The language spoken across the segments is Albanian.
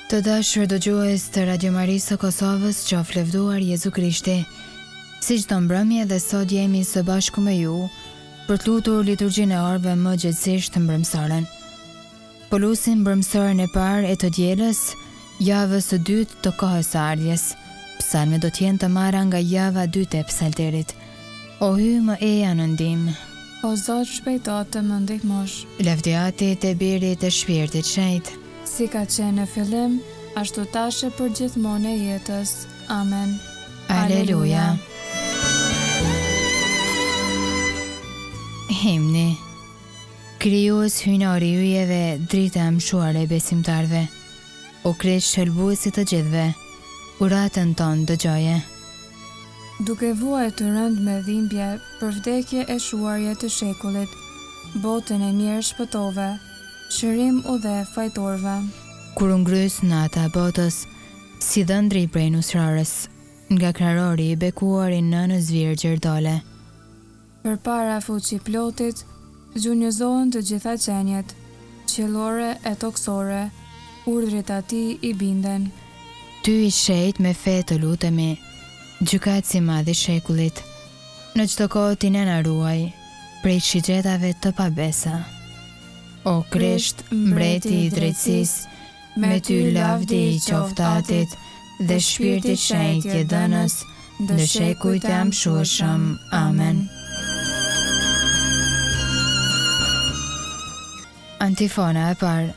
Të dashur dëgjues të Radio Marisë së Kosovës, qoftë lëvduar Jezu Krishti. Si çdo mbrëmje dhe sot jemi së bashku me ju për të lutur liturgjinë e orëve më gjegjësisht mbrëmësoren. Po lusim mbrëmësoren e parë e të dielës, javës së dytë të kohës së ardhjes. Psalmet do të jenë të marra nga java e dytë e Psalterit. O Hyj më eja në ndihmë. O Zot shpejto të më ndihmosh. Lavdi Atit e Birit e Shpirtit Shenjt. Si ka qenë në fillim, ashtu tash e përgjithmonë e jetës. Amen. Aleluja. Himni. Krijues hyjnor i yjeve, drita e amshuar e besimtarëve. O Krisht shëlbues i të gjithëve, uratën tonë dëgjoje. Duke vuajtur rëndë me dhimbje për vdekje e shuarje të shekullit, botën e mjerë shpëtove, shërim u dhe fajtorëve. Kur u ngrys nata e botës, si dhëndri prej nusrores, nga krahërori i bekuar i Nënës Virgjër dole. Përpara Fuqiplotit, gjunjëzohen të gjitha qeniet, qiellore e tokësore, urdhrit atij i binden. Ty i shenjtë me fe të lutemi, Gjykatës i madh i shekullit, në çdo kohë ti ne na ruaj prej shigjetave të pabesa. O Krisht, Mbreti i drejtësisë, Me ty lavdi i qoftë Atit dhe Shpirtit Shenjt jetëdhënës ndër shekujt e amshueshëm. Amen. Antifona e parë.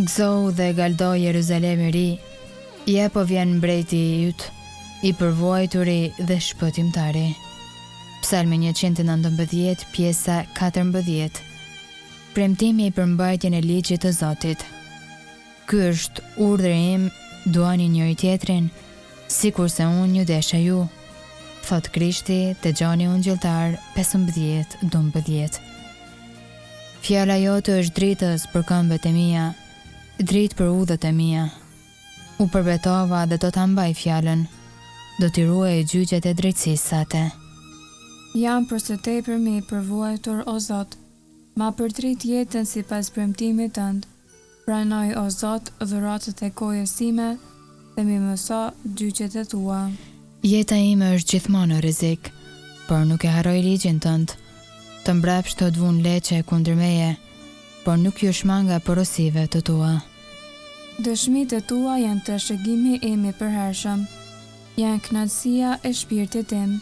Gëzohu dhe galdo Jeruzalem i ri, ja po vjen mbreti yt, i përvuajturi dhe shpëtimtari. Psalmi 119, pjesa 14. Premtimi për mbajtjen e ligjit të Zotit. Ky është urdhri im, duani njëri-tjetrin, sikurse unë ju desha ju, thotë Krishti te Gjoni Ungjilltar 15, 12. Fjala jote është dritëz për këmbët e mia, dritë për udhët e mia. U përbetova dhe do ta mbaj fjalën, do t'i ruaj gjyqet e drejtësisë sate. Jam për së tepërmi i përvuajtur, o Zot, Ma përtrit jetën sipas premtimit tënd. Pranoji, o Zot, dhuratat e gojës sime dhe m'i mëso gjyqet e tua. Jeta ime është gjithmonë në rrezik, por nuk e harroj ligjin tënd. Të mbrapshtët vunë leçe kundër meje, por nuk iu shmanga porosive të tua. Dëshmitë e tua janë trashëgimi im i përhershëm. Janë kënaqësia e shpirtit tim.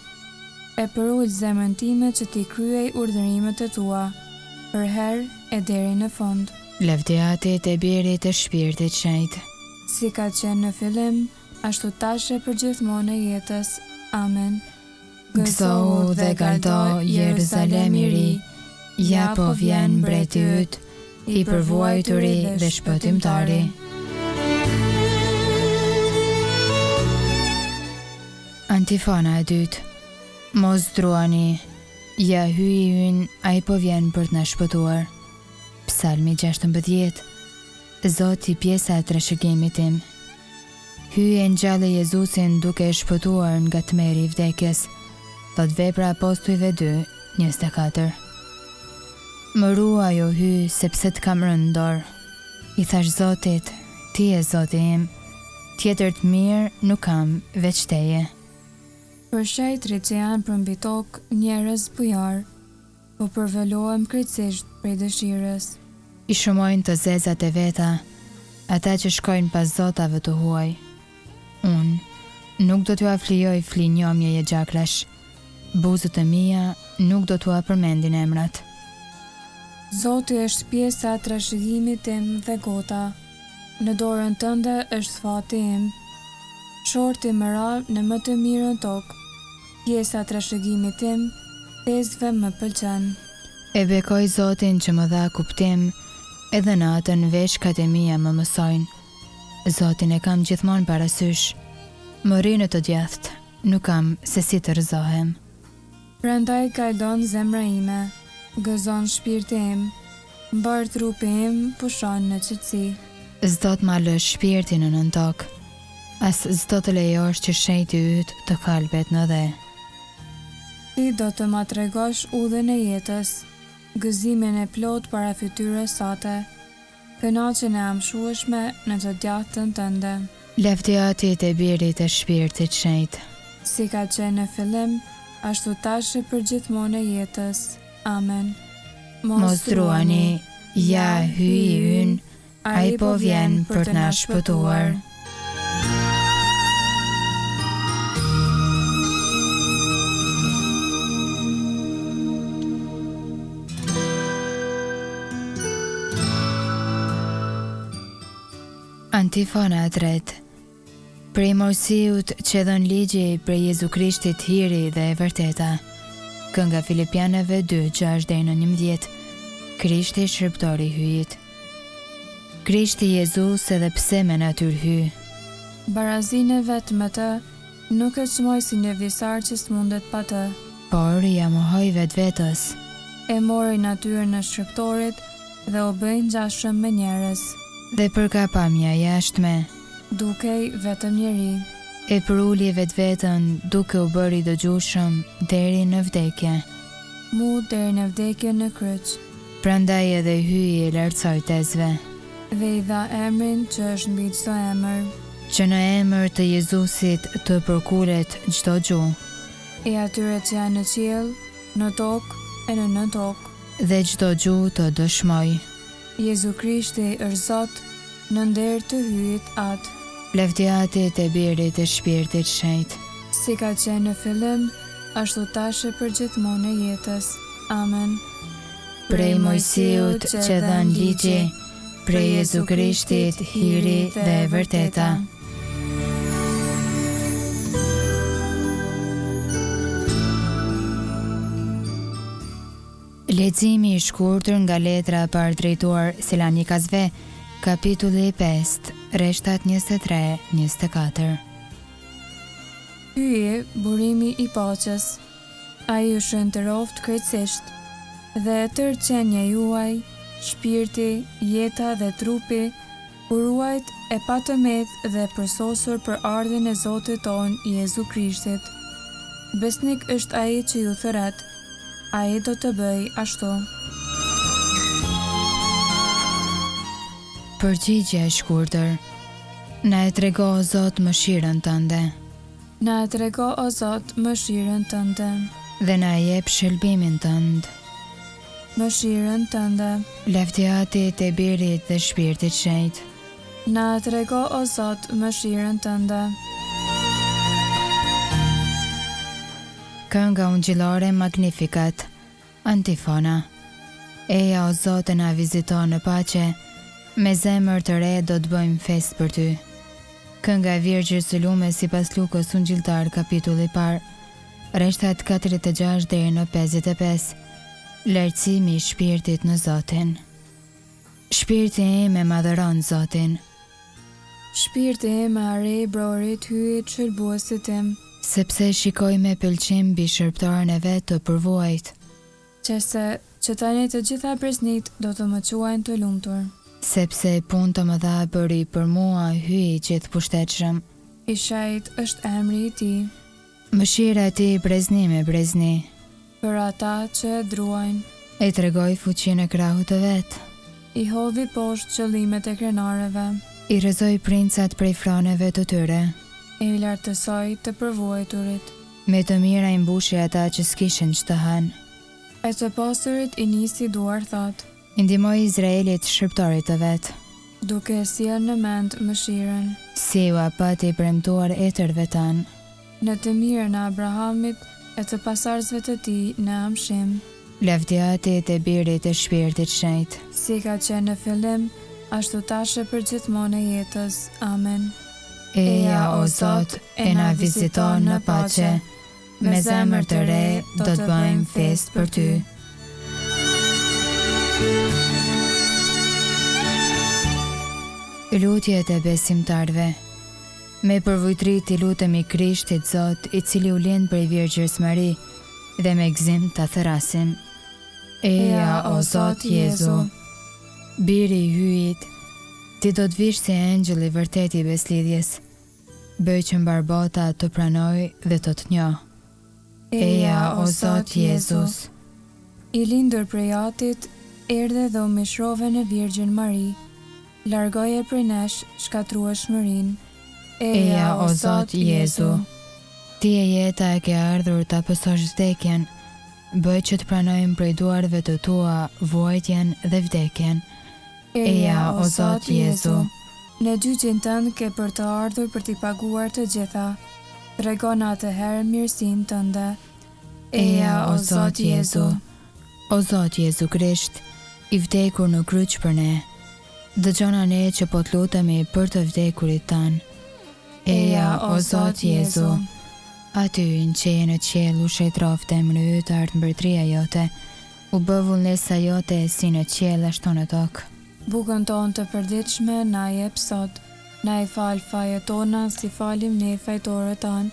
E përul zemrën time që t'i kryej urdhërimet e tua, përherë e deri në fund. Lavdi Atit e Birit e Shpirtit Shenjt. Si ka qenë në fillim, ashtu tash e përgjithmonë e jetës. Amen. Gëzohu dhe galdo Jeruzalem i ri, ja po vjen mbreti yt, i përvuajturi dhe shpëtimtari. Antifona e dytë. Mos druani, ja Hyji ynë, ai po vjen për të na shpëtuar. Psalmi 16. Zoti pjesa e trashëgimit tim. Hyji e ngjalli Jezusin duke e shpëtuar nga tmerri i vdekjes, thotë Vepra e Apostujve 2, 24. Më ruaj, o Hyj, sepse të kam rënë në dorë. I thashë Zotit, Ti je Zoti im, tjetër të mirë nuk kam veç teje. Për shenjtërit që janë përmbi tokë, njerëz bujarë, Po përvëlohem krejtësisht prej dëshirës. I shumojnë të zezat e veta, ata që shkojnë pas zotave të huaj. Unë, nuk do t'jua flijoj fli njomjeje gjakrash, buzët e mia nuk do t'ua përmendin emrat. Zoti është pjesa e trashëgimit tim dhe gota, në dorën tënde është fati im. Shorti më ra në më të mirën tokë. Pjesa e trashëgimit tim, pjesëve më pëlqen. E bekoj Zotin që më dha kuptim, edhe natën veshkat e mia më mësojnë. Zotin e kam gjithmonë parasysh. Më rri në të djathtë, nuk kam se si të rrëzohem. Prandaj galdon zemra ime, gëzon shpirti im, mbarë trupi im pushon në qetësi. S'do të ma lësh shpirtin në nëntokë, as s'do të lejosh që shenjti yt të kalbet në dhe. Ti do të ma tregosh udhën e jetës, gëzimin e plotë para fytyrës sate. Kënaqjen e amshueshme në të djathtën tënde. Lavdi Atit e Birit e Shpirtit Shenjt. Si ka qenë në fillim, ashtu tash e përgjithmonë e jetës. Amen. Mos druani, ja, Hyji ynë, Ai po vjen për të na shpëtuar. Antifona e tretë. Prej Moisiut qe dhënë ligji prej Jezu Krishtit hiri dhe e vërteta. Kënga Filipianëve 2, 6 deri në 11. Krishti shërbëtor i Hyjit. Krishti Jezus edhe pse me natyrë Hyj. Barazinë e vet me të, nuk e çmoi si një visar që s'mundet pa të. Por ia mohoi vetvetes. E mori natyrën e shërbëtorit dhe u bë i ngjashëm me njerëz. Dhe për nga pamja e jashtme. Dukej vetëm njeri. E përuli vetveten duke u bërë i dëgjueshëm deri në vdekje. Mu deri në vdekje në kryq. Prandaj edhe Hyji e lartësoi tezve. Dhe i dha emrin që është mbi çdo emër. Që në emër të Jezusit të përkulet çdo gjuhë. E atyre që janë në qiell, në tokë e në nëntokë. Dhe çdo gjuhë të dëshmojë. Jezu Krishti është Zot, në nder të Hyjit Atë. Lavdi Atit e Birit e Shpirtit Shenjt. Si ka qenë në fillim, ashtu tash e përgjithmonë e jetës. Amen. Prej Moisiut qe dhënë ligji, prej Jezu Krishtit hiri dhe e vërteta. Leximi i shkurtër nga letra e parë drejtuar Selanikasve, kapitulli i pestë, rreshtat 23, 24. Hyji, burimi i paqes, Ai ju shenjtëroftë krejtësisht, dhe e tërë qenia juaj, shpirti, jeta dhe trupi, U ruajt e pa të metë dhe e përsosur për ardhjen e Zotit tonë Jezu Krishtit. Besnik është Ai që ju thërret, Ai do të bëjë ashtu. Përgjigje e shkurtër, Na e trego o Zot mëshirën tënde. Na e trego o Zot mëshirën tënde. Dhe na e jep shëlbimin tënd. Mëshirën tënde. Lavdi Atit e Birit dhe Shpirtit Shenjt. Na e trego o Zot mëshirën tënde. Kënga ungjillore Magnificat, Antifona. Eja o Zot e na vizito në paqe, me zemër të re do të bëjmë festë për ty. Kënga e Virgjër së Lume sipas Lukës Ungjilltar kapitulli i parë. Rreshtat 46 deri në 55. Lartësimi i shpirtit në Zotin. Shpirti im e madhëron Zotin. Shpirti im e arrei brohorit Hyjit shëlbuesit tim. Sepse shikoi me pëlqim mbi shërbëtoren e vet të përvuajt. Qe se, që tani të gjitha breznitë do të më quajnë të lumtur. Sepse punë të mëdha bëri për mua Hyji i gjithëpushtetshëm. I shenjtë është emri i tij. Mëshira e tij brezni me brezni. Për ata që e druajnë. E tregoi fuqinë e krahut të vet. I hodhi poshtë qëllimet e krenarëve. I rrëzoi princat prej froneve të tyre. E i lartësoi të përvuajturit. Me të mira i mbushi ata që s'kishin ç'të hanë. E të pasurit i nisi duarthatë. I ndihmoi Izraelit shërbëtorit të vet. Duke e sjellë në mend mëshirën. Si ua pati premtuar etërve tanë. Në të mirën e Abrahamit e të pasardhësve të tij në amshim. Lavdi Atit e Birit e Shpirtit Shenjt. Si ka qenë në fillim, ashtu tash e përgjithmonë e jetës. Amen. Eja, o Zot, e na vizito në paqe. Me zemër të re do të bëjmë festë për ty. Lutjet e besimtarëve. Me përvujtri t'i lutemi Krishtit Zot, i cili u lind prej Virgjërs Mari, dhe me gëzim ta thërrasim. Eja, o Zot Jezu, Biri i Hyjit, ti do të vish si engjëll i vërtetë i besëlidhjes. Bëj që mbarë bota të pranojë dhe të të njohë. Eja, o Zot Jezus! I lindur prej Atit, erdhe dhe u mishrove në Virgjën Mari. Largoje prej nesh shkatërrueshmërinë. Eja, o Zot Jezu. Ti je jeta e ke ardhur ta pësosh vdekjen, bëj që të pranojmë prej duarve të tua vuajtjen dhe vdekjen. Eja, o Zot Jezu. Në gjyqin tënd ke për të ardhur për t'i paguar të gjitha. Tregona atëherë mirësinë tënde. Eja, o Zot Jezu. O Zot Jezu Krisht, i vdekur në kryq për ne, dëgjona ne që po të lutemi për të vdekurit tanë. Eja, o Zot Jezu. Ati ynë që je në qiell u shenjtëroftë emri yt ardhtë mbretëria jote, U bëftë vullnesa jote si në qiell ashtu në tokë. Bukën tonë të përditshme na jep sot. Na i fal fajet tona si falim ne fajtorët tanë.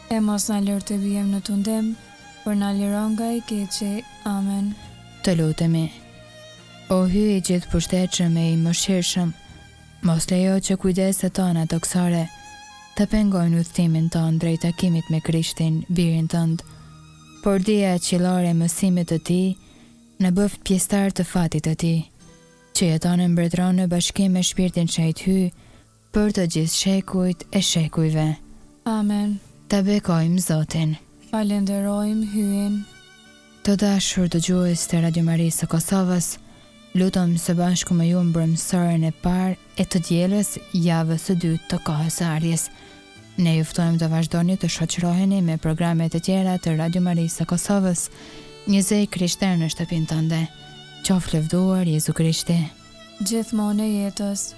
E mos na lër të biem në tundim, por na liro nga i keqi. Amen. Të lutemi. O Hyj i gjithëpushtetshëm e i mëshirshëm, mos lejo që kujdeset tona tokësore të pengojnë udhëtimin tonë drejt takimit me Krishtin, Birin tënd. Por dija qiellore e mësimit të tij na bëftë pjesëtarë të fatit të tij, që jeton e mbretëron në bashkim me Shpirtin Shenjt Hyj për të gjithë shekujt e shekujve. Amen. Ta bekojmë Zotin. Falënderojmë Hyjin. Të dashur dëgjues të Radio Marisë së Kosovës, lutëm së bashku me ju mbrëmësoren e parë e të dielës javës së dytë të kohës së ardhjes. Ne ju ftojmë të vazhdoni të shoqëroheni me programet e tjera të Radio Marisë së Kosovës, një zë i krishterë në shtëpinë tënde. Qoftë lëvduar Jezu Krishti. Gjithmonë e jetës.